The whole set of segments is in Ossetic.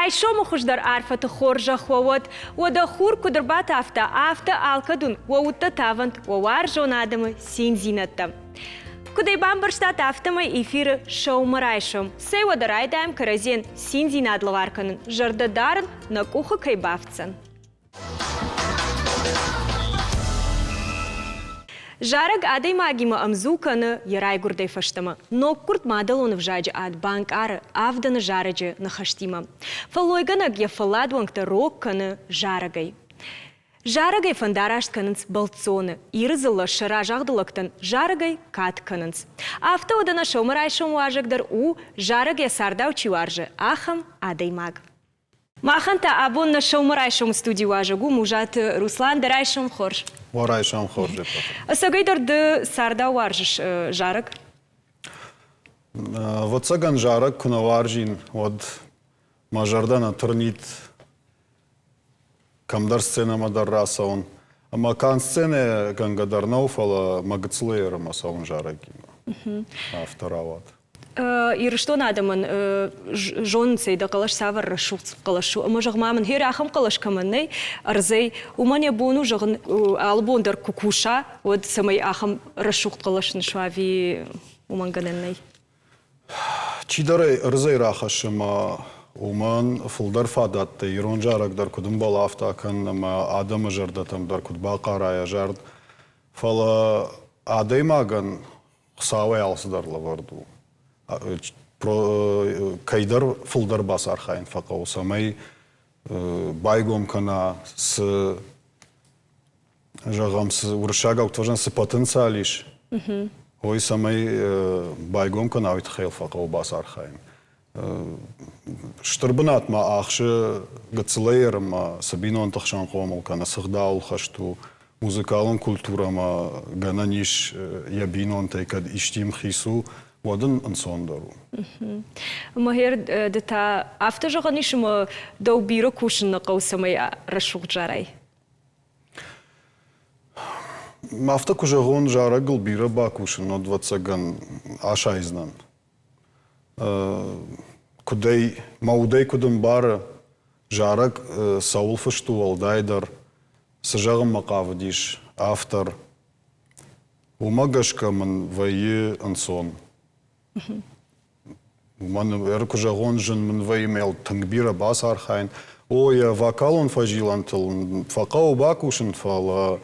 Райсомы хуыздӕр арфӕты хорзӕх уӕ уӕд! Уӕдӕ хур куыд ӕрбатавта, афтӕ алкӕд уын уӕ удтӕ тавӕнт уӕ уарзон адӕмы циндзинӕдтӕ. Куыд ӕй бамбӕрстат, афтӕмӕй эфиры сӕумӕрайсом. Цӕй уӕдӕ райдайӕм кӕрӕдзийӕн циндзинад лӕвар кӕнын, зӕрдӕ дарын нӕ къухы кӕй бафтдзӕн. Зарӕг адӕймагимӕ ӕмдзу кӕны йӕ райгуырдӕй фӕстӕмӕ. Ноггуырд мадӕлон ӕвзаджы ад банкъары авдӕны зарӕджы ныхӕстимӕ. Фӕллойгӕнӕг йӕ фӕллад уӕнгтӕ рог кӕны зарӕгӕй. Зарӕгӕй фӕндараст кӕнынц бӕлццоны, Иры дзыллӕ сӕ разагъды лӕгтӕн зарӕгӕй кад кӕнынц. Афтӕ уӕдӕ нӕ сӕумӕрайсом уазӕг дӕр у, зарӕг йӕ цардау чи уарзы, ахӕм адӕймаг. Махӕн та абон нӕ сӕумӕрайсомы студийы уазӕг у Музаты Руслан. Дӕ райсом хорз. Уӕ райсом хорз, Ӕцӕгӕйдӕр ды цардау уарзыс зарӕг? Ӕвӕццӕгӕн зарӕг куы нӕ уарзин, уӕд мӕ зӕрдӕ нӕ тырнид кӕмдӕр сценӕмӕ дӕр рацӕуын. Ӕмӕ канд сценӕ гӕнгӕ дӕр нӕу, фӕлӕ мӕ гыццылӕй ӕрӕмӕ цӕуын зарӕгимӕ. Афтӕ рауад. Ирыстон адӕмӕн зонынц ӕй, дӕ хъӕлӕс цавӕр рӕсугъд хъӕлӕс у. Ӕмӕ зӕгъ ма мын, гьер ахӕм хъӕлӕс кӕмӕн нӕй ӕрдзӕй, уымӕн йӕ бон у, зӕгъын, алы бон дӕр куы куса, уӕд цӕмӕй ахӕм рӕсугъд хъӕлӕс ныссуа ӕви уымӕн гӕнӕн нӕй? Чидӕр ӕй ӕрдзӕй рахӕссы ӕмӕ уымӕн фылдӕр фадӕттӕ ирон зарӕг дӕр куыд ӕмбӕлы, афтӕ акӕн ӕмӕ адӕмы зӕрдӕтӕм дӕр куыд бахъара йӕ зард. Фӕлӕ адӕймагӕн Хуыцауӕй алцыдӕр лӕвӕрд у. Кӕйдӕр фылдӕр бацархайын фӕхъӕуы, цӕмӕй байгом кӕна, цы, зӕгъӕм, цы уырыссагау куыд цы потенциал ис, уый цӕмӕй байгом кӕна, уый тыххӕй фӕхъӕуы бацархайын. Стыр бынат ма ахсы гыццылӕй ӕмӕ цы бинонты хсӕн хъомыл кӕны, цы гъдауыл хӕст у, музыкалон культурӕмӕ гӕнӕн ис йӕ бинонтӕй кӕд исти мхиц у, уӕд ын ӕнцондӕр у. Мӕгӕр ды та афтӕ зӕгъӕн ис, ӕмӕ дӕу бирӕ кусын нӕ хъӕуы, цӕмӕй рӕсугъд зарай? Афтӕ куы зӕгъон, зарӕгыл бирӕ бакусын, уӕд, ӕвӕццӕгӕн, асайдзынӕн. Куыдӕй, мӕ удӕй куыд ӕмбары, зарӕг цӕуыл фыст у уӕлдайдӕр, цы зӕгъынмӕ хъавыдис автор, уымӕ гӕсгӕ мын вӕййы ӕнцон. Уымӕн куы зӕгъон, зын мын вӕййы мӕ тынг бирӕ бацархайын. О, йӕ вокалон фӕзилӕнтыл фӕхъӕуы бакусын, фӕлӕ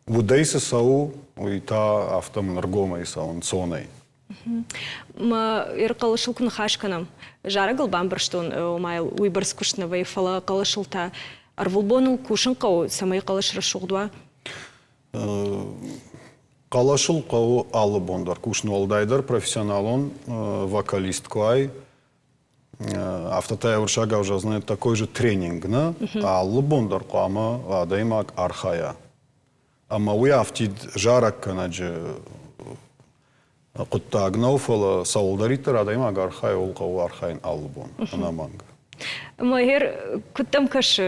Удӕй цы цӕуы, уый та афтӕ мын ӕргомӕй цӕуы, ӕнцонӕй. Мӕ хъӕлӕсыл куы ныхас кӕнӕм, зарӕгыл бамбӕрстон, ома йыл уыйбӕрц куыст нӕ вӕййы, фӕлӕ хъӕлӕсыл та ӕрвылбон ыл кусын хъӕуы, цӕмӕй хъӕлӕс рӕсугъд уа? Хъӕлӕсыл хъӕуы алы бон дӕр кусын, уӕлдайдӕр профессионалон вокалист куы уай, Афтӕ та уырыссагау зӕгъдзынӕн такой же тренинг, нӕ? Алы бон дӕр хъуамӕ адӕймаг архайа. Ӕмӕ уый афтид зарӕггӕнӕджы хъуыддаг нӕу, фӕлӕ цӕуылдӕриддӕр адӕймаг архайы, ууыл хъӕуы архайын алы бон, ӕнӕмӕнг. Мӕгӕр, куыд дӕм кӕсы,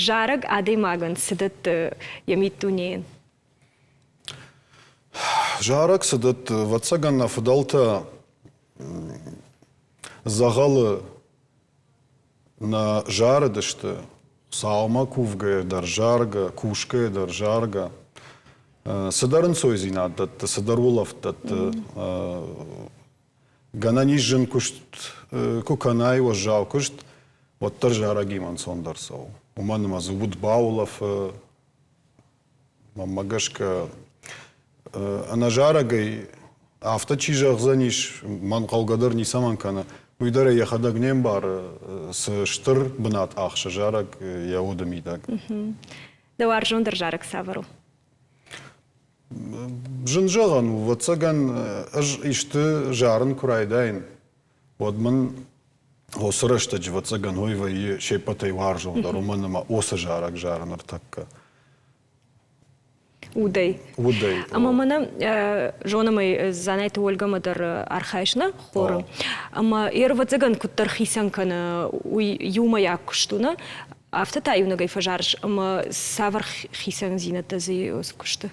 зарӕг адӕймагӕн цы дӕтты йӕ миддунейӕн? Зарӕг цы дӕтты, ӕвӕццӕгӕн, нӕ фыдӕлтӕ дзӕгъӕлы нӕ зарыдысты, Хуыцаумӕ кувгӕйӕ дӕр заргӕ, кусгӕйӕ дӕр заргӕ. Цыдӕр ӕнцойдзинад дӕтты, цыдӕр улӕфт дӕтты. Гӕнӕн ис зын куыст куы кӕнай, уӕззау куыст, уӕддӕр зарӕгимӕ ӕнцондӕр цӕуы. Уымӕн ӕмӕ дзы уд баулӕфы, Мӕнмӕ гӕсгӕ, ӕнӕзарӕгӕй афтӕ чи зӕгъдзӕнис, мӕн хъӕугӕ дӕр ницӕмӕн кӕны, уый дӕр ӕй йӕхӕдӕг не мбары, цы стыр бынат ахсы зарӕг йӕ уды мидӕг. Дӕ уарзондӕр зарӕг цавӕр у? Зын зӕгъӕн у, ӕвӕццӕгӕн, ӕз исты зарын куы райдаин, уӕд мын уыцы рӕстӕджы, ӕвӕццӕгӕн, уый вӕййы се ппӕтӕй уарзондӕр, уымӕн ӕмӕ уыцы зарӕг зары ныртӕккӕ. Удӕй. Удӕй. Ӕмӕ мӕнӕ зонӕм ӕй, Дзанайты Ольгӕмӕ дӕр архайыс нӕ хоры. Ӕмӕ йе рвӕццӕгӕн куыддӕр хицӕн кӕны, уый иумӕйаг куыст у, нӕ? Афтӕ та иунӕгӕй фӕзарыс ӕмӕ цавӕр хицӕндзинӕдтӕ дзы и куысты?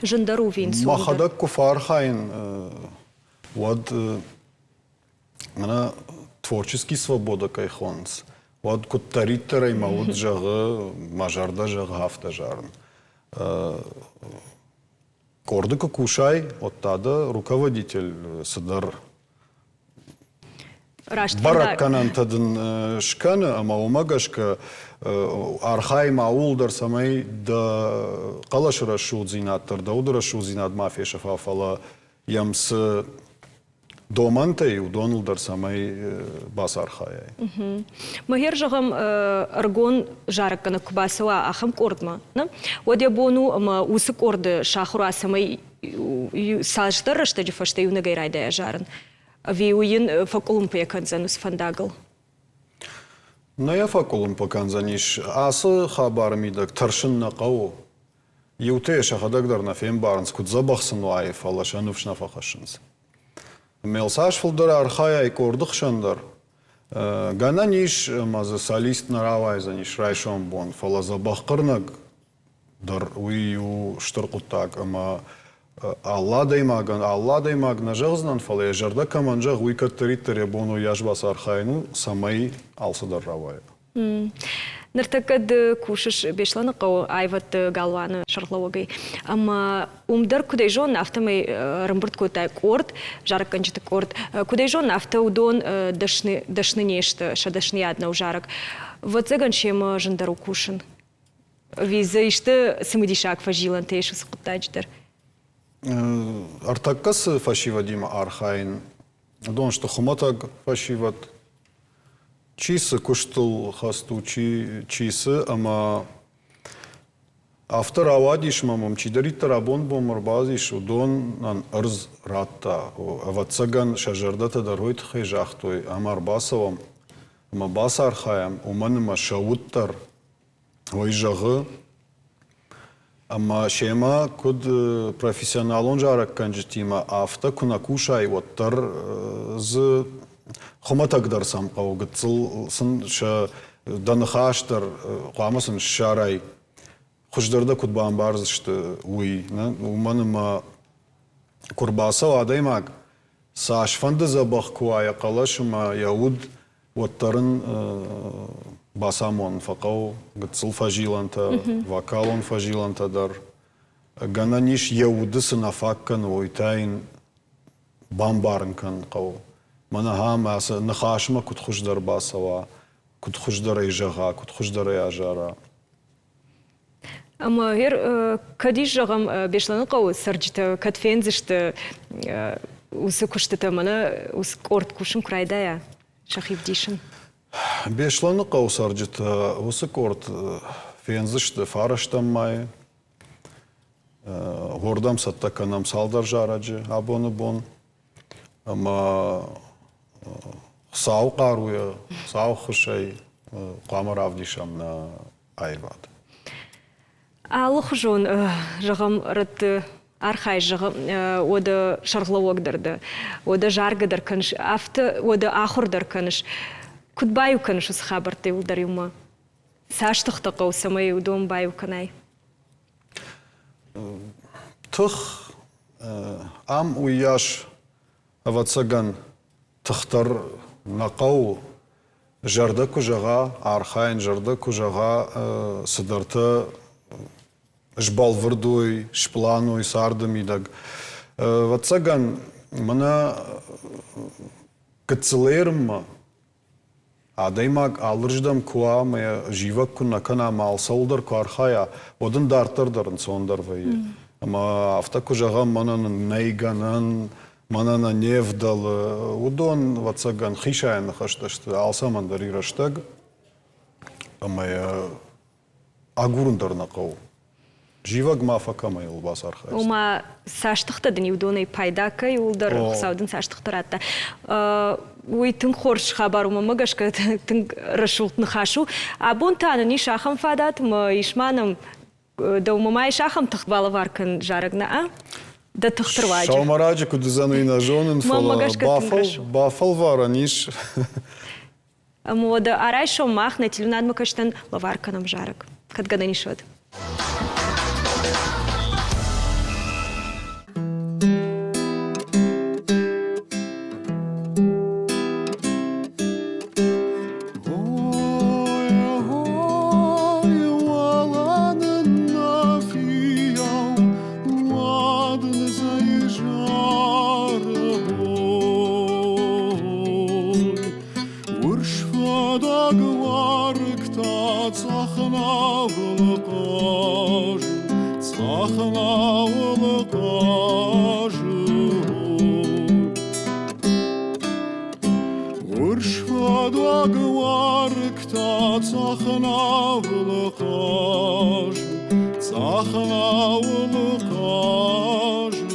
Зындӕр у винцондӕр? Мӕхӕдӕг куы фӕархайын, уӕд мӕнӕ творческий свобода кӕй хонынц, уӕд куыддӕриддӕрӕй мӕ уд зӕгъы, мӕ зӕрдӕ зӕгъы, афтӕ зарын. Къорды куы кусай, уӕд та дӕ руководитель цыдӕр Раст бӕрӕггӕнӕнтӕ дын скӕны, ӕмӕ уымӕ гӕсгӕ архайы ма ууыл дӕр, цӕмӕй дӕ хъӕлӕсы рӕсугъддзинад дӕр, дӕ уды рӕсугъддзинад ма фесӕфа, фӕлӕ йӕм цы домӕнтӕй, уыдоныл дӕр цӕмӕй бацархайай. Мӕхер, зӕгъӕм, ӕрыгон зарӕггӕнӕг куы бацӕуа ахӕм къордмӕ, уӕд йӕ бон у ӕмӕ уыцы къорды сахуыр уа, цӕмӕй цасдӕр рӕстӕджы фӕстӕ иунӕгӕй райдайа зарын? Ӕви уый йын фӕкъуылымпыйӕ кӕндзӕн уыцы фӕндагыл? Нӕ йӕ фӕкъуылымпы кӕндзӕнис. Ацы хабары мидӕг тӕрсын нӕ хъӕуы. Иутӕ йӕ сӕхӕдӕг дӕр нӕ фембарынц, куыд дзӕбӕх сын уайы, фӕлӕ сӕ ныфс нӕ фӕхӕссынц. Мел цас фылдӕр архайай къорды хсӕн дӕр, гӕнӕн ис, ӕмӕ дзы солист нӕ рауайдзӕнис райсом бон, фӕлӕ дзӕбӕх хъырнӕг дӕр уый у стыр хъуыддаг ӕмӕ алы адӕймагӕн, алы адӕймаг нӕ зӕгъдзынӕн, фӕлӕ йӕ зӕрдӕ кӕмӕн зӕгъы, уый кӕддӕриддӕр йӕ бон уыйас бацархайын у, цӕмӕй алцыдӕр рауайа. Ныртӕккӕ ды кусыс Беслӕны хъӕуы аивӕдты галуаны сӕргълӕууӕгӕй. Ӕмӕ уым дӕр, куыд ӕй зонын, афтӕмӕй ӕрӕмбырд кодтай къорд, зарӕггӕнджыты къорд. Куыд ӕй зонын, афтӕ уыдон дӕсны, дӕсны не сты, сӕ дӕсныйад нӕу зарӕг. Ӕвӕццӕгӕн, семӕ зындӕр у кусын. Ӕви дзы исты цымыдисаг фӕзилӕнтӕ ис уыцы хъуыддаджы дӕр? Ӕртӕккӕ цы фӕсивӕдимӕ архайын, уыдон сты хуымӕтӕг фӕсивӕд. Чи цы куыстыл хӕст у, чи, чи цы, ӕмӕ афтӕ рауадис ӕмӕ мӕм чидӕриддӕр абон бонмӕ ӕрбацыдис, уыдонӕн ӕрдз радта. Ӕвӕццӕгӕн, сӕ зӕрдӕтӕ дӕр уый тыххӕй загътой, ӕмӕ ӕрбацӕуӕм ӕмӕ бацархайӕм, уымӕн ӕмӕ сӕ уд дӕр Уый зӕгъы, ӕмӕ семӕ куыд профессионалон зарӕггӕнджытимӕ, афтӕ куы нӕ кусай, уӕддӕр дзы хуымӕтӕгдӕр сӕм хъӕуы, гыццыл сын сӕ дӕ ныхас дӕр хъуамӕ сын ссарай, хуыздӕр дӕ куыд бамбардзысты, уый. Уымӕн ӕмӕ куы рбацӕуа адӕймаг, цасфӕнды дзӕбӕх куы уа йӕ хъӕлӕс ӕмӕ йӕ уд, уӕддӕр ын бацамонын фӕхъӕуы гыццыл фӕзилӕнтӕ, вокалон фӕзилӕнтӕ дӕр. Гӕнӕн ис, йӕ уды цы нӕ фаг кӕны, уый та йын бамбарын кӕнын хъӕуы. Мӕнӕ ахӕм ацы ныхасмӕ куыд хуыздӕр бацӕуа, куыд хуыздӕр ӕй зӕгъа, куыд хуыздӕр ӕй азара. Ӕмӕ гъер кӕд ис, зӕгъӕм, Беслӕныхъӕуы цӕрджытӕ кӕд фендзысты уыцы куыстытӕ, мӕнӕ уыцы къорд кусын куы райдайа, сӕхи вдисын? Беслӕныхъӕуы цӕрджытӕ уыцы къорд фендзысты фарӕстӕм майы. Уырдӕм цӕттӕ кӕнӕм цалдӕр зарӕджы абоны бон. Ӕмӕ Хуыцауы хъаруйӕ, Хуыцауы ххуысӕй хъуамӕ равдисӕм нӕ аивад. Алыхуызон, зӕгъӕм, рӕтты архайыс, зӕгъӕм, уӕдӕ сӕргълӕууӕг дӕр дӕ, уӕдӕ заргӕ дӕр кӕныс, афтӕ уӕдӕ ахуыр дӕр кӕныс. Куыд баиу кӕныс уыцы хабӕрттӕ иуылдӕр иумӕ? Цас тыхтӕ хъӕуы, цӕмӕй уыдон баиу кӕнай? Тых ам уыйас, ӕвӕццӕгӕн, тыхдӕр нӕ хъӕуы. Зӕрдӕ куы зӕгъа, архайын зӕрдӕ куы зӕгъа, цыдӕртӕ сбӕлвырд уой, сплан уой царды мидӕг. Ӕвӕццӕгӕн, мӕнӕ гыццыл ерынмӕ Адӕймаг алырздӕм куы уа ӕмӕ йӕ зивӕг куы нӕ кӕна ӕмӕ алцӕуылдӕр куы архайа, уӕд ын дарддӕр дӕр ӕнцондӕр вӕййы. Ӕмӕ афтӕ куы зӕгъӕм, мӕнӕн нӕй гӕнӕн, мӕнӕн не вдӕлы, уыдон, ӕвӕццӕгӕн, хисайӕн ныхӕстӕ сты, алцӕмӕн дӕр и рӕстӕг ӕмӕ йӕ агурын дӕр нӕ хъӕуы. Зивӕг ма фӕкӕмӕ йыл бацархайдзӕн. Ома, цас тыхтӕ дын уыдонӕй пайда кӕй, ууыл дӕр Хуыцау дын цас тыхтӕ радта. Уый тынг хорз хабар у, мӕнмӕ гӕсгӕ тынг рӕсугъд ныхас у. Абон та нын ис ахӕм фадат, ӕмӕ ис ма нӕм дӕумӕ ма ис ахӕм тых балӕвар кӕн зарӕг нӕ дӕ тыхты руаджы. Сӕумӕраджы куыд уыдзӕн, уый нӕ зонын, фӕлӕ бафӕлварӕн ис. Ӕмӕ уӕдӕ арайсом мах нӕ телеуынадмӕ кӕстӕн лӕвар кӕнӕм зарӕг. Кӕд гӕнӕн ис, уӕд. та цъӕх науыл хъазы, цъӕх науыл хъазы.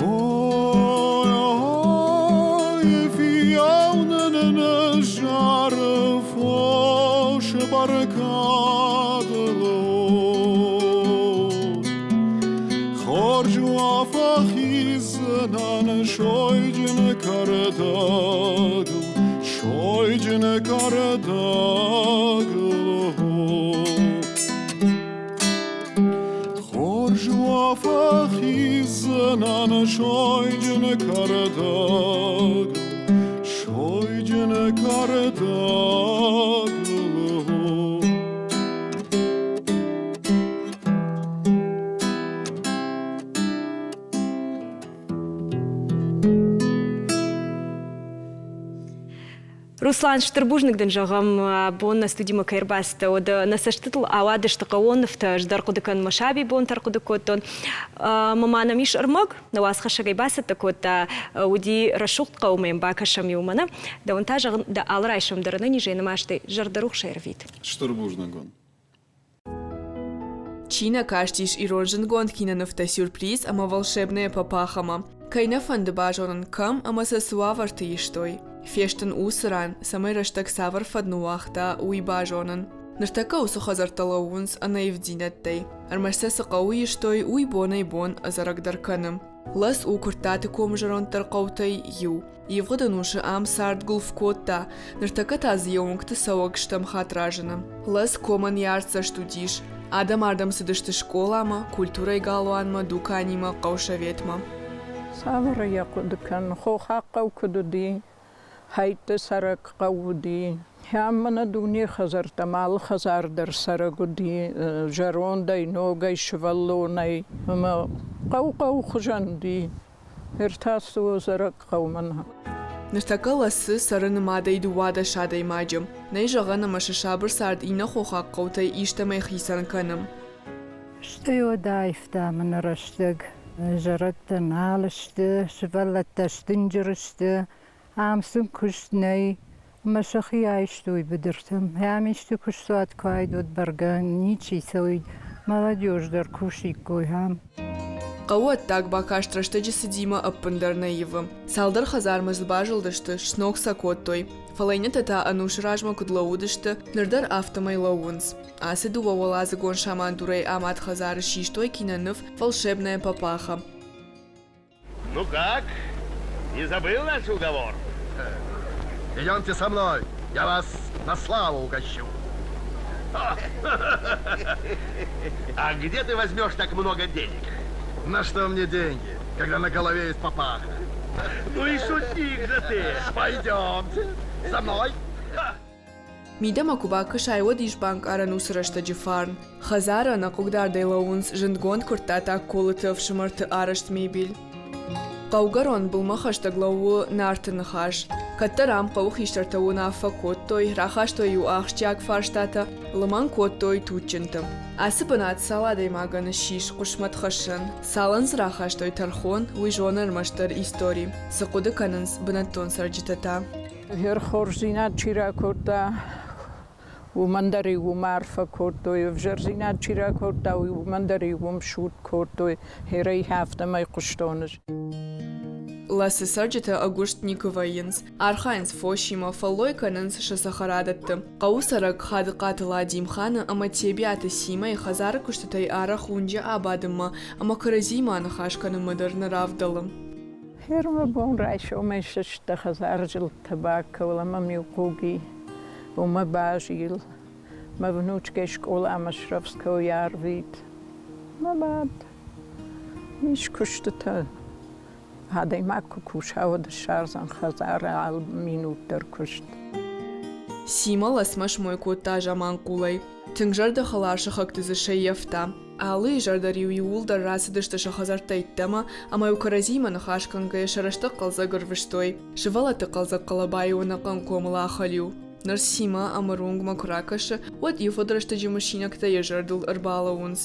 Ой, ой, фиййау нын ныззары фосы бӕркадыл. Хорз уа фӕхиздзынӕн сойджын кӕрдӕгыл, сойджын кӕрдӕгыл. Хорз уа фӕхиздзынӕн сойджын кӕрдӕгыл, сойджын кӕрдӕгыл. Руслан, стыр бузныг дын зӕгъӕм, абон нӕ студимӕ кӕй ӕрбацыдтӕ, уӕд нӕ цӕстытыл ауадысты хъӕууон нывтӕ, ӕз дӕр хъуыды кӕнын, мӕ сабибонтӕ ӕрхъуыды кодтон. Ӕмӕ ма нӕм ис ӕрмӕг, нӕ уацхӕссӕгӕй бацӕттӕ кодта, уыди рӕсугъд хъӕумӕ йӕм бакӕсӕм иумӕ, нӕ? Дӕуӕн та зӕгъын, дӕ алы райсом дӕр ӕнӕнизӕй нымӕстӕй зӕрдӕрухсӕй ӕрвит. Стыр бузныг уын. Чи нӕ кастис ирон зындгонд кинонывтӕ «Сюрприз» ӕмӕ «Волшебная папаха»-мӕ? Кӕй нӕ фӕнды базонын, кӕм ӕмӕ сӕ цы уавӕрты истой? Фестын уыцы ран, цӕмӕй рӕстӕг цавӕр фӕд ныууагъта, уый базонын. Ныртӕккӕ уыцы хӕдзӕрттӕ лӕууынц ӕнӕивддзинӕдтӕй. Ӕрмӕст сӕ цы хъӕуы истой, уый бонӕй-бон ӕдзӕрӕгдӕр кӕны. Лӕц у Куырттаты комы зӕронддӕр хъӕутӕй иу. Ивгъуыд ӕнусы ам цард гуылф кодта, ныртӕккӕ та дзы йӕ уынгты цӕуӕг стӕм хатт разыны. Лӕц комӕн йӕ артдзӕст уыдис. Адӕм ардӕм цыдысты скъоламӕ, культурӕйы галуанмӕ, дуканимӕ, хъӕусоветмӕ. Цавӕр йӕ хъуыды кӕн, хохаг хъӕу куыд уыди, хӕйтты цӕрӕг хъӕу уыди. Ӕмӕ нӕ дуне хӕдзӕрттӕм алы хӕдзар дӕр цӕрӕг уыди, зӕрондӕй, ногӕй, сывӕллонӕй. Ӕмӕ хъӕу хъӕуы хуызӕн уыди. Ӕртӕ ӕдзӕрӕг хъӕумӕ. Ныртӕккӕ Ласы цӕры нымадӕй 12 адӕймаджы. Нӕй зӕгъӕн ӕмӕ сӕ сабыр цард иннӕ хохаг хъӕутӕй истӕмӕй хицӕн кӕны. Стӕй уӕд аивта мӕнӕ рӕстӕг. Зӕрӕдтӕ нал сты, сывӕллӕттӕ сдынджыр сты, ам сын куыст нӕй, ӕмӕ сӕхи айстой быдыртӕм. Ам исты куыстуат куы уаид, уӕд бӕргӕ ничи цӕуид, молодежь дӕр кусиккой ам. Хъӕуы ӕддаг бакаст рӕстӕджы цыдимӕ ӕппындӕр нӕ ивы. Цалдӕр хӕдзармӕ дзы базылдысты, сног сӕ кодтой. Фӕлӕ иннӕтӕ та ӕнусы размӕ куыд лӕууыдысты, ныр дӕр афтӕмӕй лӕууынц. Ацы дыууӕуӕладзыгон самандурӕй амад хӕдзары систой киноныв «Волшебная папаха». Ну как? Не забыл наш уговор? Идемте со мной, я вас на славу угощу. А где ты возьмешь так много денег? На что мне деньги, когда на голове есть папаха? Ну и шутник же ты! Пойдемте со мной. Мидӕмӕ куы бакӕсай, уӕд ис банкъарӕн уыцы рӕстӕджы фарн. Хӕдзары ӕнӕхъыгдардӕй лӕууынц зындгонд куырттатаг Колыты ӕфсымӕрты арӕзт мебель. Хъӕугӕрон былмӕ хӕстӕг лӕууы Нарты Ныхас. Кӕддӕр ам хъӕуы хистӕртӕ уынаффӕ кодтой, рахастой-иу ахсджиаг фарстатӕ, лымӕн кодтой туджджынты. Ацы бынат цал адӕймагӕн ссис хъысмӕтхӕссӕн, цалӕн дзы рахастой тӕрхон, уый зоны ӕрмӕстдӕр истори. Цы хъуыды кӕнынц бынӕттон цӕрджытӕ та? Гъер хорздзинад чи ракодта, уымӕн дӕр-иу уым арфӕ кодтой, ӕвзӕрдзинад чи ракодта, уымӕн дӕр-иу уым суд кодтой, гъерӕй афтӕмӕй хъуыстон ӕз. Ласы цӕрджытӕ ӕгуыст никуы вӕййынц. Архайынц фосимӕ, фӕллой кӕнынц сӕ цӕхӕрадӕтты. Хъӕуы цӕрӕг Хадыхъаты Ладимханы ӕмӕ Тебиаты Симӕйы хӕдзары куыстытӕй арӕх уынджы абадынмӕ ӕмӕ кӕрӕдзиимӕ аныхас кӕнынмӕ дӕр нӕ равдӕлы. Фермӕ бон райсомӕй сыстӕ хӕдзарзылдтӕ бакӕуыл ӕмӕ миу хъуги, уымӕ базил, мӕ внучкӕй скъоламӕ срӕвдз кӕуй арвит. Мӕ мад, ис куыстытӕ. Адӕймаг куы куса, уӕд ссардзӕн хӕдзары алы минут дӕр куыст. Симӕ лӕсмӕ смой кодта Заманхъулӕй. Тынг зӕрдӕхӕлар сыхӕгты дзы сӕййӕфта. Алы изӕр дӕр-иу иууылдӕр рацыдысты сӕ хӕдзӕрттӕй ӕддӕмӕ ӕмӕ-иу кӕрӕдзиимӕ ныхас кӕнгӕйӕ сӕ рӕстӕг хъӕлдзӕг ӕрвыстой. Сывӕллӕтты хъӕлдзӕг хъӕлӕба-иу ӕнӕхъӕн комыл ахӕлиу. Ныр Симӕ ӕмӕ Рунгмӕ куы ракӕсы, уӕд ивгъуыд рӕстӕджы мысинӕгтӕ йӕ зӕрдыл ӕрбалӕууынц.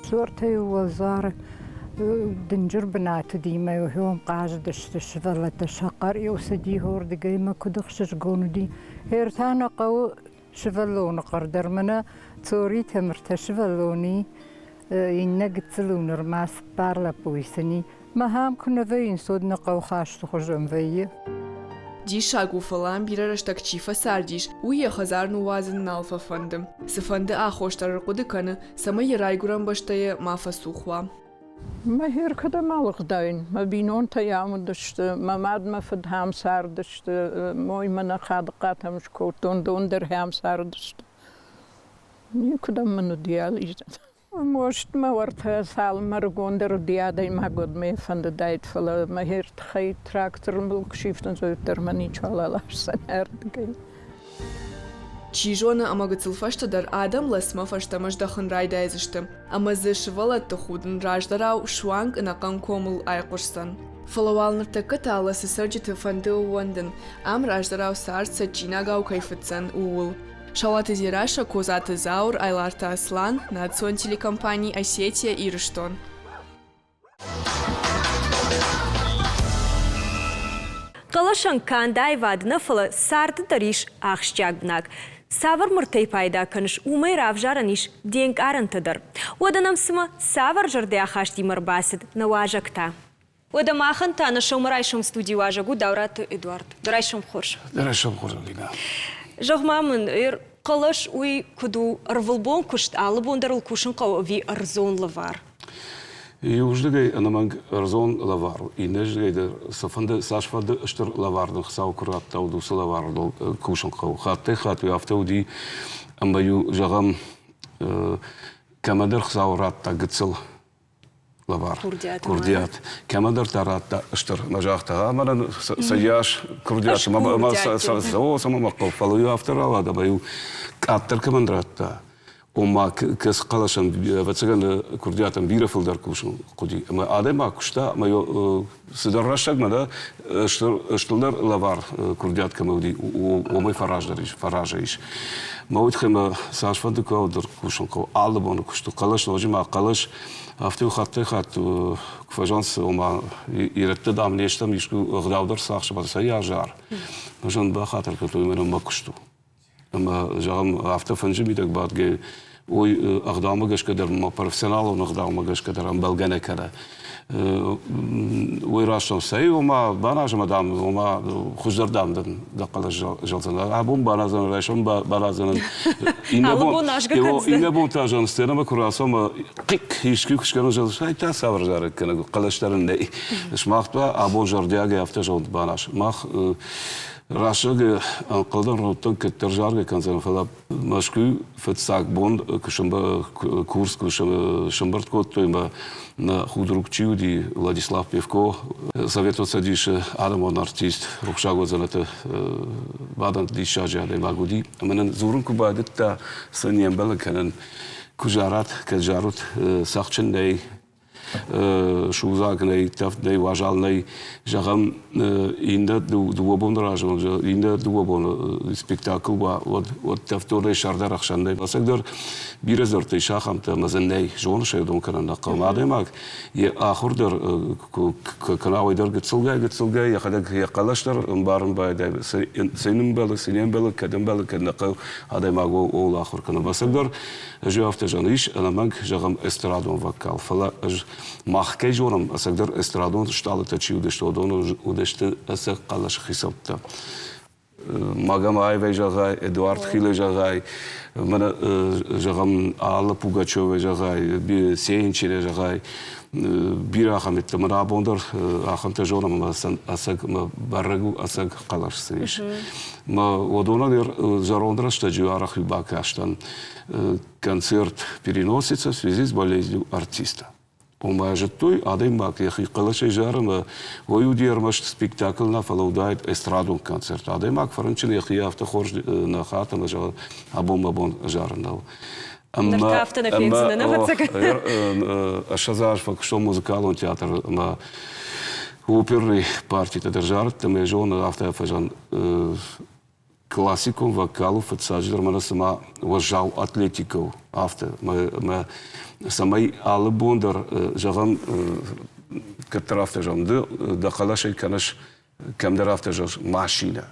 Сортӕй уӕлдзары. Дынджыр бынат уыди мӕ уым хъазыдысты сывӕллӕттӕ, сӕ хъӕр-иу цыди уырдыгӕй мӕ куыд ӕхсызгон уыди. Ӕртӕ нӕ хъӕуы сывӕллоны хъӕр дӕр мӕнӕ Цоритӕ мыртӕ сывӕллони, иннӕ гыццыл у нырма цыппар лӕппуйы сын и. Махӕм куы нӕ вӕййынц, уӕд нӕ хъӕу хасты хуызӕн вӕййы. Диссаг у, фӕлӕ ам бирӕ рӕстӕг чи фӕцардис, уый йӕ хӕдзар ныууадзын нал фӕфӕнды. Цыфӕнды аххос дӕр ӕрхъуыды кӕны, цӕмӕй йӕ райгуырӕн бӕстӕйы ма фӕцух уа. Мӕ кӕдӕм алыгъдаин? Мӕ бинонтӕ ам уыдысты, мӕ мад, мӕ фыд ам цардысты, мой мӕ нӕ хадыхъатӕм скодтон, дон дӕр ам цардысты. Никуыдӕм мын уыди алидзӕн. Мостмӕ уӕртӕ цалынмӕ ӕрыгондӕр уыди адӕймаг, уӕд мӕ фӕндыдаид, фӕлӕ мӕ тыххӕй трактор мыл куы сифтындзой, уӕддӕр мӕ ничуал аласдзӕн ардыгӕй. Чи зоны, ӕмӕ гыццыл фӕстӕдӕр адӕм лӕсмӕ фӕстӕмӕ здӕхын райдайдзысты, ӕмӕ дзы сывӕллӕтты худын раздӕрау суанг ӕнӕхъӕн комыл айхъуысдзӕн. Фӕлӕ уал ныртӕккӕ та лӕсы цӕрджыты фӕнды ӕууӕндын, ам раздӕрау цард цӕджджинагау кӕй фыцдзӕн, ууыл. Сауаты Дзерассӕ, Козаты Зауыр, Айларты Аслан, национ телекомпани «Осетия, Ирыстон». Хъӕлӕсӕн канд аивад нӕ, фӕлӕ царды дӕр ис ахсджиаг бынат. Цавӕр мыртӕй пайда кӕныс, уымӕй равзарӕн ис де нкъарӕнтӕ дӕр. Уӕдӕ нӕм цымӕ цавӕр зӕрдӕахастимӕ ӕрбацыд нӕ уазӕг та? Уӕдӕ махӕн та нӕ сӕумӕрайсом студийы уазӕг у Даураты Эдуард. Дӕ райсом хорз. Дӕ райсом хорз, Алинӕ. Зӕгъ-ма мын, хъӕлӕс уый куыд у ӕрвылбон куыст, алы бон дӕр ыл кусын хъӕуы ӕви ӕрдзон лӕвар? Иуыздыгӕй ӕнӕмӕнг ӕрдзон лӕвар у, иннӕздыгӕй дӕр цыфӕнды цасфӕнды стыр лӕвар дын Хуыцау куы радта, уӕд уыцы лӕварыл кусын хъӕуы. Хаттӕй-хатт уый афтӕ уыди, ӕмӕ-иу, зӕгъӕм, кӕмӕдӕр Хуыцау радта гыццыл лӕвар, курдиат. Кӕмӕдӕр та радта стыр, ӕмӕ загъта, а мӕнӕн цӕйас курдиат, ӕмӕ цӕмӕ мӕ хъӕуы, фӕлӕ-иу афтӕ рауад, ӕмӕ-иу къаддӕр кӕмӕн радта, ома кӕцы хъӕлӕсӕн, ӕвӕццӕгӕн, курдиатӕн бирӕ фылдӕр кусын хъуыди. Ӕмӕ адӕймаг куыста, ӕмӕ цыдӕр рӕстӕгмӕ дӕ стылдӕр лӕвар курдиат кӕмӕ уыди, уымӕй фӕраздӕр ис, фӕразӕй ис. Мӕ уый тыххӕй мӕ цасфӕнды куы дӕр кусын хъӕуы, алы боны куысты хъӕлӕс, ноджы ма хъӕлӕс, афтӕ хаттӕй-хатт куы фӕзӕгъынц, ома ирӕттӕ, дам, не стӕм, искуы ӕгъдау дӕр цахсы, цӕй азар. Мӕ бахатыр кодтой, мӕнӕн мӕ куыст у. Ӕмӕ, зӕгъӕм, афтӕ фынджы мидӕг бадгӕ, уый ӕгъдаумӕ гӕсгӕ дӕр, ма профессионалон ӕгъдаумӕ гӕсгӕ дӕр ӕмбӕлгӕ нӕ кӕны. Уый раст у, цӕй, ома, баназӕм, дам, ома, хуыздӕр, дам, дын дӕ хъӕлӕс зӕлдзӕн. Абон баназдзӕн, райсом баназдзӕн. Иннӕ бон та зӕгъын, сценӕмӕ куы рацӕуӕм, хъик, искуы куы скӕнон, зӕгъын, ай та цавӕр зарӕг кӕнӕг, хъӕлӕс дӕр ын нӕй. Сымах та абон зӕрдиагӕй афтӕ зӕгъут, баназ. Мах Рӕсӕг ӕнхъӕлдӕн рӕуттӕн кӕддӕр заргӕ кӕндзӕн, фӕлӕ Мӕскуы фыццаг бон куы курс куы сӕмбырд кодтой ӕмӕ нӕ худрук чи уыди, Владислав Певко, Советон Цӕдисы адӕмон артист, рухсаг дзӕнӕты бадӕн диссаджы адӕймаг уыди. Ӕмӕ нын дзурын куы байдыдта, цы не мбӕлы кӕнын, куы зарат, кӕд зарут, цӕхджын нӕй, судзаг нӕй, тӕвд нӕй, уазал нӕй. Зӕгъӕм, иннӕ дыууӕ боны размӕ, иннӕ дыууӕ боны спектакль уа, уӕд, уӕд тӕвддонӕй сӕрдар ӕхсӕн нӕй. Ӕцӕгдӕр бирӕ дзырдтӕ ис ахӕмтӕ, ӕмӕ дзы нӕй, зоныс ӕй, уыдон кӕнын нӕ хъӕуы. Адӕймаг йӕ ахуыр дӕр куы кӕна, уый дӕр гыццылгай-гыццылгай йӕхӕдӕг йӕ хъӕлӕс дӕр ӕмбарын байдайы, цы йын ӕмбӕлы, цы не мбӕлы, кӕд ӕмбӕлы, кӕд нӕ хъӕуы, адӕймаг ууыл ахуыр кӕны. Ӕцӕгдӕр Ӕз афтӕ зӕгъын, ис ӕнӕмӕнг, зӕгъӕм, эстрадон вокал, фӕлӕ ӕз мах кӕй зонӕм, ӕцӕгдӕр эстрадон стъалытӕ чи уыдысты, уыдон уыдысты ӕцӕг хъӕлӕсы хицӕуттӕ. Магомаевӕй зӕгъай, Эдуард Хилӕй зӕгъай, мӕнӕ, зӕгъӕм, Алла Пугачевӕй зӕгъай, Сеинчерӕй зӕгъай, бирӕ ахӕмтӕ мӕнӕ абон дӕр ахӕмтӕ зонӕм ӕмӕ ӕцӕг бӕрӕг у, ӕцӕг хъӕлӕс сын ис. Мӕ уыдонӕн зӕронд рӕстӕджы арӕх бакастӕн концерт переносится в связи с болезнью артиста. Ома зыдтой, адӕймаг йӕхи хъӕлӕсӕй зары ӕмӕ уый уыди ӕрмӕст спектакль нӕ, фӕлӕ уыдаид эстрадон концерт. Адӕймаг фӕрынчын йӕхи афтӕ хорз нӕ хаты ӕмӕ зӕгъы, абон мӕ бон зарын нӕу. Ныр та афтӕ нӕ фендзынӕ, ӕвӕццӕгӕн. 20 аз фӕкуыстон музыкалон театры ӕмӕ оперный партитӕ дӕр зарыдтӕн, ӕмӕ зоны, афтӕ фӕзӕн классикон вокалу фыццаджыдӕр мӕнӕ цыма уӕззау атлетикӕ у, афтӕ. Мӕ Цӕмӕй алы бон дӕр, зӕгъӕм, кӕддӕр афтӕ зӕгъӕм, ды дӕ хъӕлӕсӕй кӕныс кӕмдӕр афтӕ зӕгъыс машинӕ.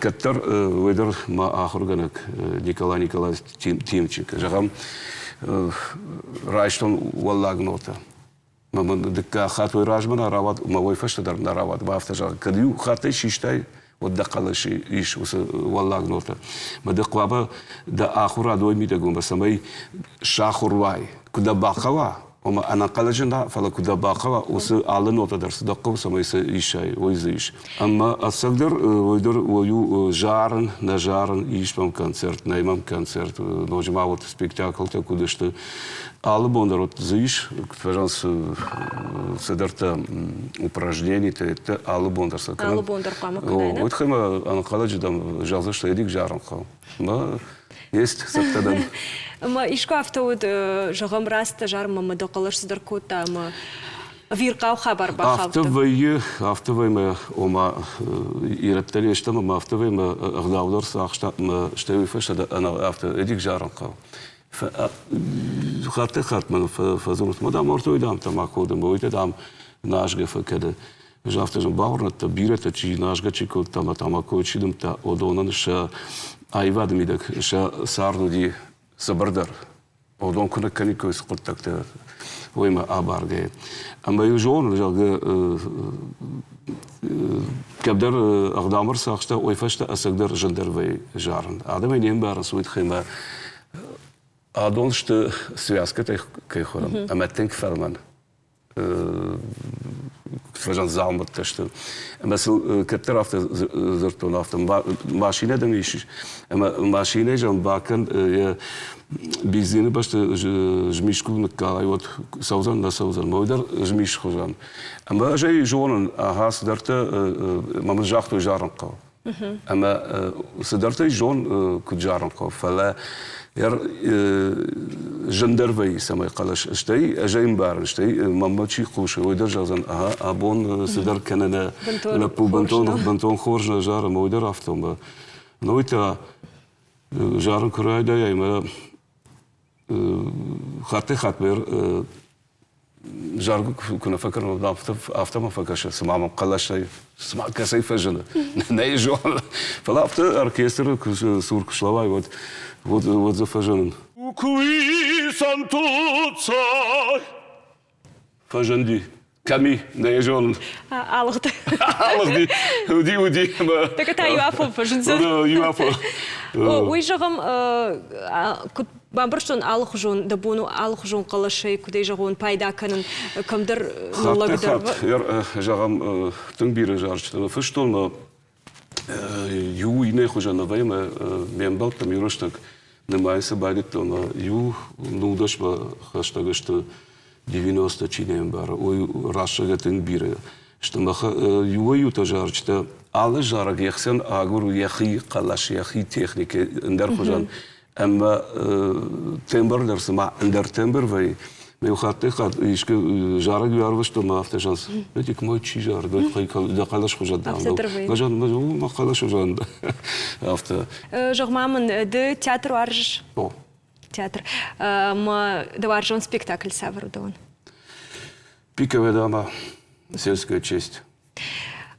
Кӕддӕр уый дӕр мӕ ахуыргӕнӕг Николай Николаевич Тимченко, зӕгъӕм, райстон уӕллаг нотӕ. Мӕ мын дыккаг хатт уый размӕ нӕ рауад, мӕ уый фӕстӕ дӕр нӕ рауад. Мӕ афтӕ зӕгъ, кӕд иу хаттӕй систай, уӕд дӕ хъӕлӕсы ис уыцы уӕллаг нотӕ. Мӕ ды хъуамӕ дӕ ахуырад уой мидӕгон, цӕмӕй сахуыр уай, куы дӕ бахъӕуа, ома ӕнӕнхъӕлӕджы нӕ, фӕлӕ куы дӕ бахъӕуа, уыцы алы нотӕ дӕр цы дӕ хъӕуы, цӕмӕй цы исай, уый дзы ис. Ӕмӕ ӕцӕгдӕр уый дӕр уый у зарын, нӕ зарын, ис мӕм концерт, нӕй мӕм концерт, ноджы ма вот спектаклтӕ куыд сты. Алы бон дӕр вот дзы ис, куыд фӕзӕгъынц, цыдӕртӕ упражненитӕ, алы бон дӕр сӕ кӕнын. Алы бон дӕр хъуамӕ кӕнай, Уый тыххӕй мӕ ӕнӕнхъӕлӕджы дӕм зӕгъдзысты, Эдик зарын хъӕуы. Мӕ есть цӕттӕ дӕн. Ӕмӕ искуы афтӕ уыд, зӕгъӕм, раст дӕ зарынмӕ мӕ дӕ хъӕлӕс цыдӕр кодта ӕмӕ ӕвирхъау хабар бахаудта? Афтӕ вӕййы, афтӕ вӕййы мӕ, ома, ирӕттӕ не стӕм ӕмӕ афтӕ вӕййы мӕ ӕгъдау дӕр цы ахста ӕмӕ стӕй уый фӕстӕ дӕр ӕнӕ афтӕ Эдик зарын хъӕуы. Хаттӕй-хатт мӕн фӕдзурынц, мӕ дам, ӕртой, дам, тамако дымы, уый та, дам, назгӕ фӕкӕны. Ӕз афтӕ зын бауырныдта, бирӕтӕ чи назгӕ чи кодта ӕмӕ тамако чи дымдта, уыдонӕн сӕ аивады мидӕг сӕ цард уыди цыбырдӕр. Уыдон куы ныккӕниккой цы хъуыддӕгтӕ, уыимӕ абаргӕйӕ. Ӕмӕ-иу зонын, зӕгъгӕ, кӕддӕр ӕгъдаумӕ ӕрцахста, уый фӕстӕ ӕцӕгдӕр зындӕр вӕййы зарын. Адӕм ӕй не мбарынц, уый тыххӕй мӕ адон сты связкӕтӕй кӕй хонӕм, ӕмӕ тынг фӕлмӕн фӕзӕн дзаумӕттӕ сты. Ӕмӕ сыл кӕддӕр афтӕ дзырдтон, афтӕ машинӕ дӕм ис, ӕмӕ машинӕйы зӕгъын бакӕн йӕ бензины бӕсты змис куы ныккалай, уӕд цӕудзӕн, нӕ цӕудзӕн. Мӕ уый дӕр змис хуызӕн. Ӕмӕ ӕз ӕй зонын, ахӕ цыдӕртӕ мӕ мын загътой зарын хъӕуы. Ӕмӕ цыдӕртӕ зон, куыд зарын хъӕуы, фӕлӕ зындӕр вӕййы, цӕмӕй хъӕлӕс. Стӕй ӕз ӕй ӕмбарын, стӕй мӕнмӕ чи хъусы, уый дӕр зӕгъдзӕн, ага, абон цыдӕр кӕнӕ нӕ лӕппу бынтон, бынтон хорз нӕ зары, ӕмӕ уый дӕр афтӕ. Ӕмӕ ну уый та зарын куы райдайай, ӕмӕ хаттӕй-хатт заргӕ куы нӕ фӕкӕнон, афтӕ мӕ фӕкӕсы, цыма мӕм хъӕлӕсӕй, цыма кӕцӕй фӕзыны, нӕ зонын. Фӕлӕ афтӕ оркестры цур куы слӕууай, уӕд, уӕд, уӕд дзы фӕзынын. Фӕзынди. Кӕми, нӕ зонын. Алыгъд. Алыгъди. Уыди, уыди. Так та иу афон фӕзындзӕн. Иу афон. Уый зӕгъӕм, куыд бамбӕрстон алыхуызон дӕ бон у алыхуызон хъӕлӕсӕй, куыдӕй зӕгъон, пайда кӕнын, кӕмдӕр ныллӕгдӕр. Зӕгъӕм, тынг бирӕ зарджытӕ фыстон, иу иннӕ хуызӕн нӕ вӕййы, ме мбӕлттӕм иу рӕстӕг нымайын цы байдыдтон, иу нудӕсмӕ хӕстӕг сты 90 чи не мбары, уый рӕстӕгӕй тынг бирӕ сты. Иуӕй-иутӕ зарджытӕ алы зарӕг йе хсӕн агуры йӕхи хъӕлӕс, йӕхи техникӕ ӕндӕр хуызӕн. Ӕмӕ тембр дӕр цыма ӕндӕр тембр вӕййы. Ме хаттӕй-хатт искуы зарӕг ӕрвыстон ӕмӕ афтӕ зӕгъынц, Эдик, мой чи зары, дӕ хъӕлӕс хуызӕн дам. Мӕ хъӕлӕс хуызӕн. Афтӕ. Зӕгъ-ма мын, ды театр уарзыс? О. Театр. Ӕмӕ дӕ уарзон спектакль цавӕр у дӕуӕн? Пиковая дама, сельская честь.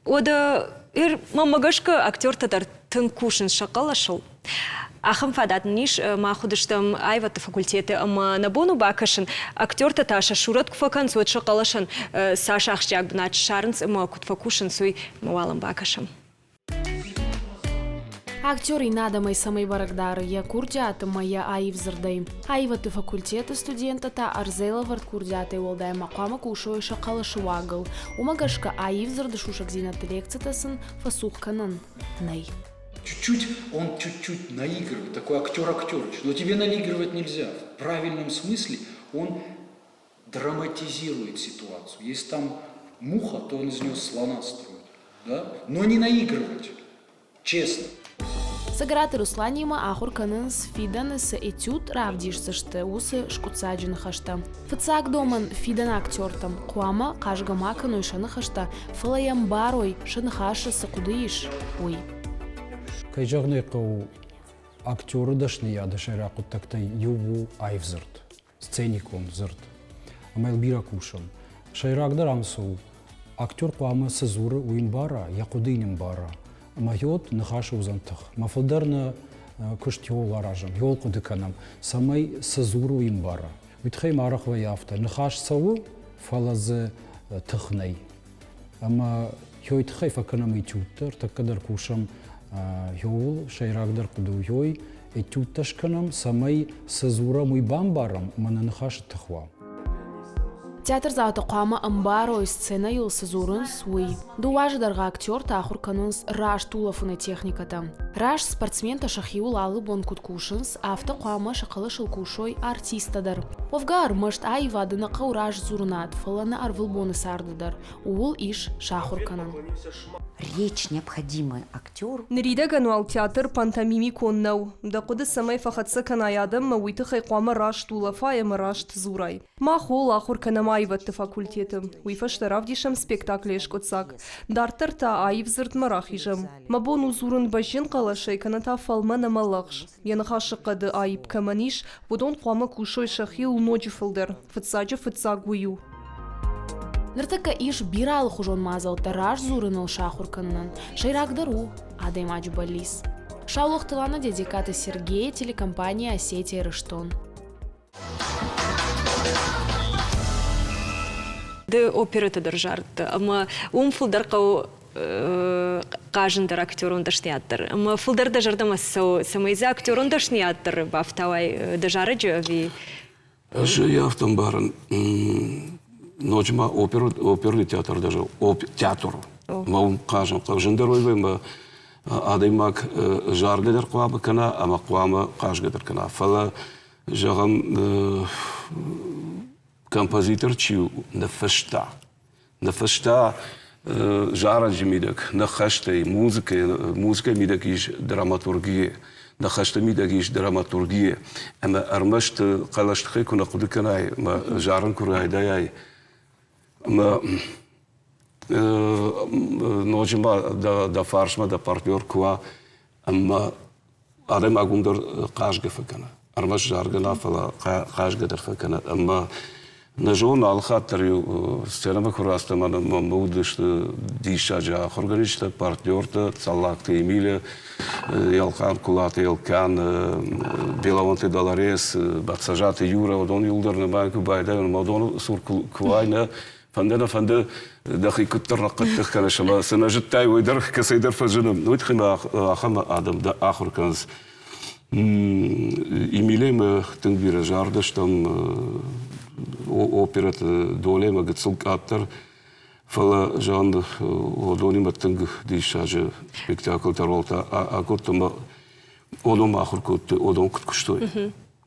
Уӕдӕ ир мӕнмӕ гӕсгӕ актертӕ дӕр тынг кусынц сӕ хъӕлӕсыл. Ахӕм фадат нын ис, мах уыдыстӕм аивӕдты факультеты ӕмӕ нӕ бон у бакӕсын, актертӕ та сӕ сурӕт куы фӕкӕнынц, уӕд сӕ хъӕлӕсӕн цас ахсджиаг бынат ссарынц ӕмӕ куыд фӕкусынц, уый ӕмӕ уал ӕм бакӕсӕм. Актер иннӕ адӕмӕй цӕмӕй бӕрӕг дары йӕ курдиат ӕмӕ йӕ аив дзырдӕй. Аивӕдты факультеты студенттӕ та ӕрдзӕй лӕвӕрд курдиатӕй уӕлдай ма хъуамӕ кусой сӕ хъӕлӕсы уагыл. Уымӕ гӕсгӕ аив дзырды сусӕгдзинӕдты лекцитӕ сын фӕцух кӕнӕн нӕй. Чуть-чуть, он чуть-чуть наигрывает, такой актер-актерыч. Но тебе наигрывать нельзя. В правильном смысле он драматизирует ситуацию. Если там муха, то он из нее слона строит. Да? Но не наигрывать. Честно. Цӕгӕраты Русланимӕ ахуыр кӕнынц фидӕны цы этюд равдисдзысты, уыцы скъуыддзаджы ныхӕстӕ. Фыццаг домӕн фидӕны актертӕм хъуамӕ хъазгӕ ма кӕной сӕ ныхӕстӕ, фӕлӕ йӕ ӕмбарой, сӕ ныхасы цы хъуыды ис, уый. Кӕй зӕгъын ӕй хъӕуы, актеры дӕсныйады сӕйраг хъуыддӕгтӕй иу у аив дзырд. сценикон дзырд. Ӕмӕ йыл бирӕ кусӕм. Сӕйрагдӕр ам цы у, актер хъуамӕ цы дзуры, уый ӕмбара, йӕ хъуыды йын ӕмбара. Ӕмӕ йод ныхасы уыдзӕн тых. Мӕ фылдӕр нӕ куыст иуыл аразӕм, иуыл хъуыды кӕнӕм, цӕмӕй цы дзуры, уый ӕмбара. Уый тыххӕй ма арӕх вӕййы афтӕ, ныхас цӕуы, фӕлӕ дзы тых нӕй. Ӕмӕ ёй тыххӕй фӕкӕнӕм этюдтӕ, ӕртӕккӕ дӕр кусӕм ёуыл, сӕйрагдӕр хъуыды у ёй, этюдтӕ скӕнӕм, цӕмӕй цы дзурӕм, уый бамбарӕм ӕмӕ нӕ ныхасы тых уа. Театрдзаутӕ хъуамӕ ӕмбарой, сценӕйыл цы дзурынц, уый. Дыууӕ азы дӕргъы актертӕ ахуыр кӕнынц раст улӕфыны техникӕтӕ. Раст спортсментӕ сӕхиуыл алы бон куыд кусынц, афтӕ хъуамӕ сӕ хъӕлӕсыл кусой артисттӕ дӕр. Уӕвгӕ ӕрмӕст аивады нӕ хъӕуы раздзурынад, фӕлӕ нӕ ӕрвылбоны царды дӕр. Ууыл ис сахуыр кӕнӕн. Речь необходимая актеру. Ныридӕгӕн уал театр пантомимикон нӕу. Дӕ хъуыды цӕмӕй фӕхӕццӕ кӕнай адӕммӕ, уый тыххӕй хъуамӕ раст улӕфай ӕмӕ раст дзурай. Мах ууыл ахуыр кӕнӕм аивӕдты факультеты. Уый фӕстӕ равдисӕм спектаклы скъуыддзаг. Дарддӕр та аив дзырдмӕ рахизӕм. Мӕ бон у дзурын бӕзджын хъӕлӕсӕй кӕнӕ та фӕлмӕн ӕмӕ лӕгъз. Йӕ ныхасы хъӕды аипп кӕмӕн ис, уыдон хъуамӕ кусой сӕхиуыл ноджы фылдӕр. Фыццаджы фыццаг уый у. Ныртӕккӕ ис бирӕ алыхуызон мадзӕлттӕ раздзурыныл сахуыр кӕнынӕн. Сӕйрагдӕр у адӕймаджы бӕллиц. Саулохты Лана, Дедекаты Сергей, телекомпания «Осетия Ирыстон». Ды оперӕты дӕр зардтӕ ӕмӕ уым фылдӕр хъӕуы хъазын дӕр актерон дӕсныйад дӕр. Ӕмӕ фылдӕр дӕ зӕрдӕмӕ цӕуы, цӕмӕй дзы актерон дӕсныйад дӕр бафтауай дӕ зарӕджы ӕви? Ӕз ӕй афтӕ ӕмбарын, ноджы ма оперный театр даже театр ма уым хъазын хъӕуы. Зындӕр уый ӕмӕ адӕймаг заргӕ дӕр хъуамӕ кӕна ӕмӕ хъуамӕ хъазгӕ дӕр кӕна. Фӕлӕ зӕгъӕм, композитор чи у, ныффыста. Ныффыста зарӕджы мидӕг, ныхӕстӕй, музыкӕйы, музыкӕйы мидӕг ис драматургия, ныхӕсты мидӕг ис драматургия. Ӕмӕ ӕрмӕст хъӕлӕс тыххӕй куы нӕ хъуыды кӕнай ӕмӕ зарын куы райдайай, ӕмӕ ноджы ма дӕ фарсмӕ дӕ партнер куы уа, ӕмӕ адӕймаг уым дӕр хъазгӕ фӕкӕны. Ӕрмӕст заргӕ нӕ, фӕлӕ хъазгӕ дӕр фӕкӕны. Ӕмӕ нӕ зонын, алы хатт дӕр-иу сценӕмӕ куы рацыдтӕн, мӕ уыдысты диссаджы ахуыргӕнджытӕ, партнертӕ, Цӕллагты Эмилия, Елхъан Кулаты Елкан, Белаонты Долорес, Бӕцӕзаты Юра, уыдон иуылдӕр нӕ банкы байдайон, ӕмӕ уыдоны цур куы уай, нӕ фӕнды нӕ фӕнды дӕхи куыддӕр ныхъхъӕддых кӕныс ӕмӕ цы нӕ зыдтай, уый дӕр кӕцӕйдӕр фӕзыны. Уый тыххӕй ма ахӕм адӕм дӕ ахуыр кӕнынц. Эмилемӕ тынг бирӕ зардыстӕм оперӕты долемӕ гыццыл къаддӕр, фӕлӕ зӕгъын, уыдонимӕ тынг диссаджы спектакльтӕ, ролтӕ акодтам ӕмӕ уыдон ахуыр кодтой, уыдон куыд куыстой.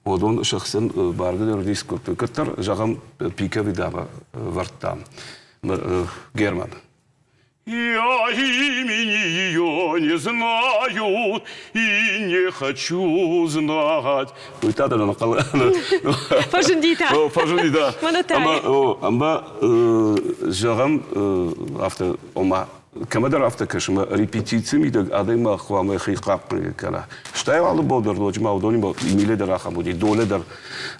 Уыдон сӕхицӕн бӕргӕ дӕр дис кодтой. Кӕддӕр, зӕгъӕм, Пикови дӕмӕ вӕрдтам Герман. Я имени ее не знаю и не хочу знать. Уый та дӕр ӕнхъӕл. Фӕзынди та. Фӕзынди та. Мӕнӕ Ӕмӕ, зӕгъӕм, афтӕ, ома, кӕмӕдӕр афтӕ кӕсы, ӕмӕ репетицийы мидӕг адӕймаг хъуамӕ йӕхи хъахъхъӕнӕг кӕна. Стӕй алы бон дӕр ноджы ма уыдонимӕ Эмилия дӕр ахӕм уыди, Доле дӕр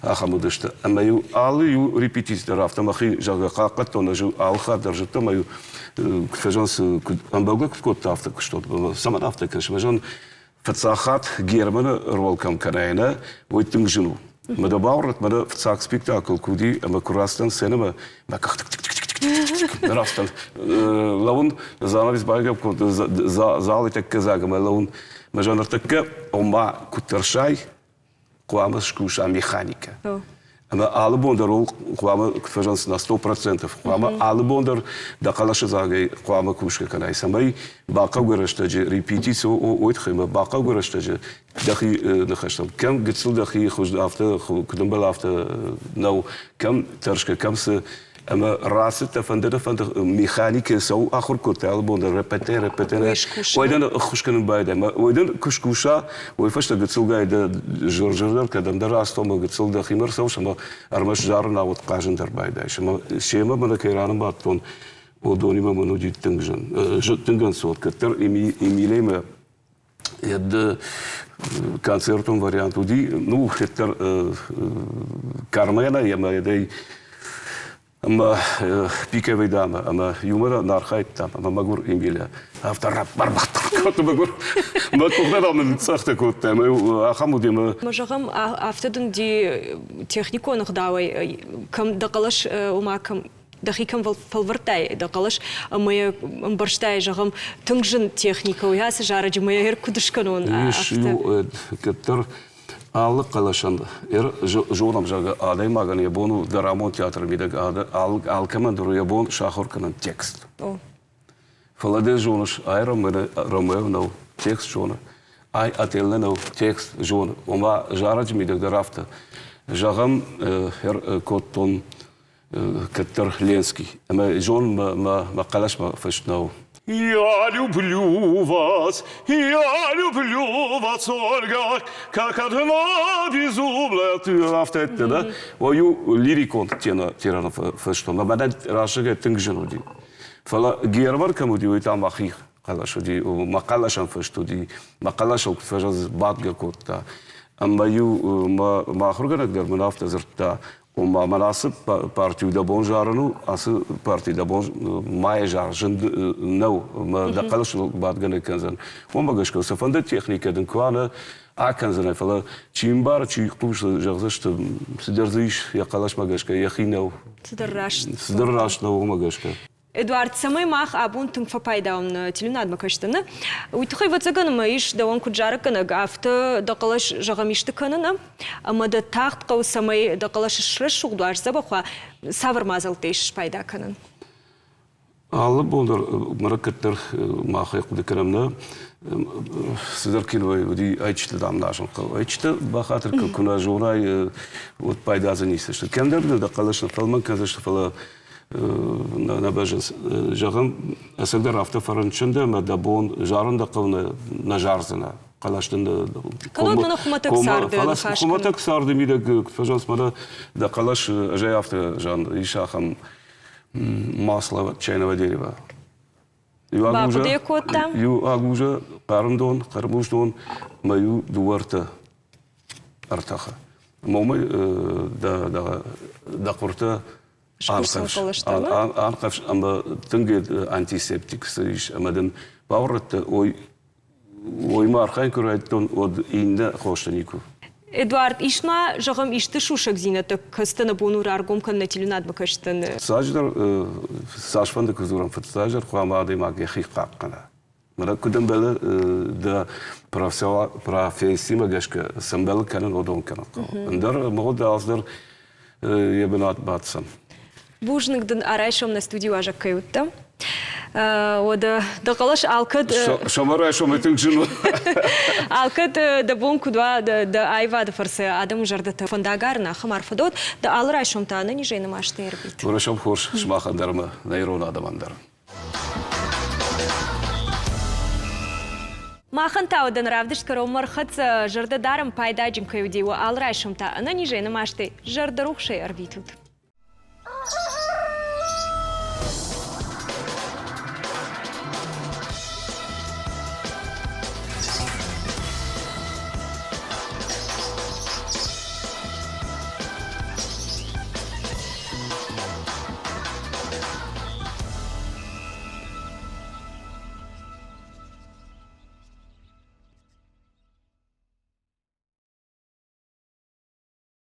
ахӕм уыдысты. Ӕмӕ-иу алы иу репетици дӕр афтӕ мӕхи, зӕгъгӕ, хъахъхъӕдтон, ӕз алы хатт дӕр зыдтон, ӕмӕ-иу куыд фӕзӕгъынц, куыд ӕмбӕлгӕ куыд кодта, афтӕ куыстон. Цӕмӕн афтӕ кӕсы? Мӕ зӕгъын, фыццаг хатт Германы рол кӕм кӕнай, нӕ, уый тынг зын у. Мӕ дӕ бауырнӕд, мӕ дӕ фыццаг спектакль куы уыди ӕмӕ куы рацыдтӕн сценӕмӕ, мӕ къах рацыдтӕн. Лӕууын, занавес байгом кодта, залы тӕккӕ дзаг ӕмӕ лӕууын. Мӕ зӕгъын, ныртӕккӕ, ома, куы тӕрсай, хъуамӕ скуса механикӕ. Ӕмӕ алы бон дӕр хъуамӕ, куыд фӕзӕгъынц, на 100%, хъуамӕ алы бон дӕр дӕ хъӕлӕсы дзагӕй хъуамӕ кусгӕ кӕнай, цӕмӕй бахъӕугӕ рӕстӕджы репетици уой тыххӕй ӕмӕ бахъӕугӕ рӕстӕджы дӕхи ныхӕстӕм, кӕм гыццыл дӕхи хуыз афтӕ куыд ӕмбӕлы, афтӕ нӕу, кӕм тӕрсгӕ, кӕм цы ӕмӕ рацыдтӕ фӕнды дӕ фӕнды механикӕ цӕуыл ахуыр кодтай алы бон дӕр репете репете уӕдӕн ӕххуыс кӕнын байдайы ӕмӕ уӕдӕн куы скуса уый фӕстӕ гыццылгай дӕ зыр-зыр кӕдӕмдӕр ацтомӕ гыццыл дӕхимӕ ӕрцӕуыс ӕмӕ ӕрмӕст зарын ауӕд хъазын дӕр байдайыс ӕмӕ семӕ мӕнӕ кӕй ранымадтон уыдонимӕ мын уыди тынг зын тынг ӕнцон кӕддӕр Эмилемӕ. Ед концертон вариант уыди, ну, хеттӕр Кармена ӕмӕ едӕй ӕмӕ пиковый дама ӕмӕ иумӕ нӕ архайдтам ӕмӕ мӕгуыр Эмилия афтӕ раппар-баппар кодта мӕгуыр мӕ къухтӕ дам ныццӕгътӕ кодта ӕмӕ ахӕм уыди ӕмӕ Зӕгъӕм, афтӕ дын ди техникон ӕгъдауӕй кӕм дӕ хъӕлӕс ома кӕм дӕхи кӕм фӕлвӕрдтай дӕ хъӕлӕс ӕмӕ йӕ ӕмбӕрстай, зӕгъӕм, тынг зын техникӕ у, ацы зарӕджы мӕ йӕ куыд скӕнон, Ис иу кӕддӕр алы хъӕлӕсӕн зонӕм, зӕгъгӕ, адӕймагӕн йӕ бон у драмон театры мидӕг алкӕмӕн дӕр у йӕ бон сахуыр кӕнын текст. Фӕлӕ ды зоныс, ай Ромео нӕу, текст зоны, ай Отелло нӕу, текст зоны. Ома зарӕджы мидӕг дӕр афтӕ. Зӕгъӕм, кодтон кӕддӕр Ленский. Ӕмӕ зон мӕ хъӕлӕсмӕ фыст нӕу. Я люблю вас, я люблю вас, Ольга, как одна безумная ты афтӕ да? О, иу лирикон тераны фыстон. Мӕнӕн расыгӕй тынг зын уыди. Фӕлӕ Герман кӕм уыди, уый та мӕхи хъӕлӕс уыди, мӕ хъӕлӕсӕн фыст уыди, мӕ хъӕлӕсыл куыд фӕзӕгъынц, бадгӕ кодта. Ӕмӕ-иу мӕ ахуыргӕнӕг дӕр мын афтӕ дзырдта, Ома, мӕн ацы парти дӕ бон зарын у, ацы парти дӕ бон майы зар зын нӕу, мӕ дӕ хъӕлӕсыл бадгӕ нӕ кӕндзӕн. Уымӕ гӕсгӕ цыфӕнды техникӕ дын куы уа, нӕ акӕндзынӕ, фӕлӕ чи мбары, чи хъусы, зӕгъдзысты, цыдӕр дзы ис йӕ хъӕлӕсмӕ гӕсгӕ, йӕхи нӕу. Цыдӕр раст. Цыдӕр раст нӕу, уымӕ гӕсгӕ. Эдуард, цӕмӕй мах абон тынг фӕпайда уӕм нӕ телеуынадмӕ кӕсты, уый тыххӕй, ӕвӕццӕгӕн, ӕмӕ ис дӕуӕн куыд зарӕггӕнӕг, афтӕ дӕ хъӕлӕс, зӕгъӕм, исты кӕнын, ӕмӕ дӕ тагъд хъӕуы, цӕмӕй дӕ хъӕлӕс срӕсугъд уа, сдзӕбӕх уа, цавӕр мадзӕлттӕ ис спайда кӕнын? Алы бон дӕр мӕрӕккӕддӕр махӕй хъуыды кӕнӕм нӕ цыдӕр кинойы уыди ӕйчыты дам насын хъӕуы. Ӕйчыты бахатыр куы нӕ зонай, уӕд пайда дзы ницы сты. Кӕмдӕр дӕ хъӕлӕс ныффӕлмӕн кӕндзысты, фӕлӕ нӕ бӕззынц. Зӕгъӕм, ӕцӕгдӕр афтӕ фӕрынчын дӕ ӕмӕ дӕ бон зарын дӕ хъӕуы нӕ зардзынӕ. Хъӕлӕс дын Кӕннод мӕнӕ хуымӕтӕг царды ныхас Хуымӕтӕг царды мидӕг куыд фӕзӕгъынц, мӕнӕ дӕ хъӕлӕс ӕз афтӕ зӕгъын, ис ахӕм масло чайного дерева. Бахъуыды кодта? Иу агуза хъарм дон, хъӕрмуст дон ӕмӕ иу дыууӕ-ӕртӕ ӕртӕхы. Ӕмӕ уымӕй дӕ хъуыртӕ анхъӕвз ӕмӕ тынг антисептик цы ис ӕмӕ дын бауырныдта, ой, ой ма архайын куы райдыдтон, уӕд иннӕ хостӕ никуы. Эдуард, ис ма, зӕгъӕм, исты сусӕгдзинӕдтӕ, кӕцытӕ нӕ бон у раргом кӕнын нӕ телеуынадмӕ кӕсджытӕн? Цасдӕр, цасфӕнды куы дзурӕм, фыццаджыдӕр хъуамӕ адӕймаг йӕхи хъахъхъӕна. Мӕнӕ куыд ӕмбӕлы дӕ профессимӕ гӕсгӕ цы ӕмбӕлы кӕнын, уыдон кӕнын хъӕуы. Ӕндӕр мӕгъуыд алцыдӕр йӕ бынат бацӕм. Бузныг дын, райсом нӕ студийы уазӕг кӕй уыдтӕ. Уӕдӕ дӕ хъӕлӕс алкӕд... Сӕумӕрайсомӕй тынг зын у. Алкӕд дӕ бон куыд уа дӕ аивады фӕрцы адӕмы зӕрдӕтӕ фӕндагарын, ахӕм арфӕ дӕ уӕд. Дӕ алы райсом та ӕнӕнизӕй нымӕстӕй ӕрвит. Райсом хорз сымахӕн дӕр ӕмӕ нӕ ирон адӕмӕн дӕр. Махӕн та уыдӕн равдыст кӕронмӕ ӕрхӕццӕ, зӕрдӕ дарӕм пайдаджын кӕй уыди, уӕ алы райсом та ӕнӕнизӕй нымӕстӕй зӕрдӕрухсӕй ӕрвитут.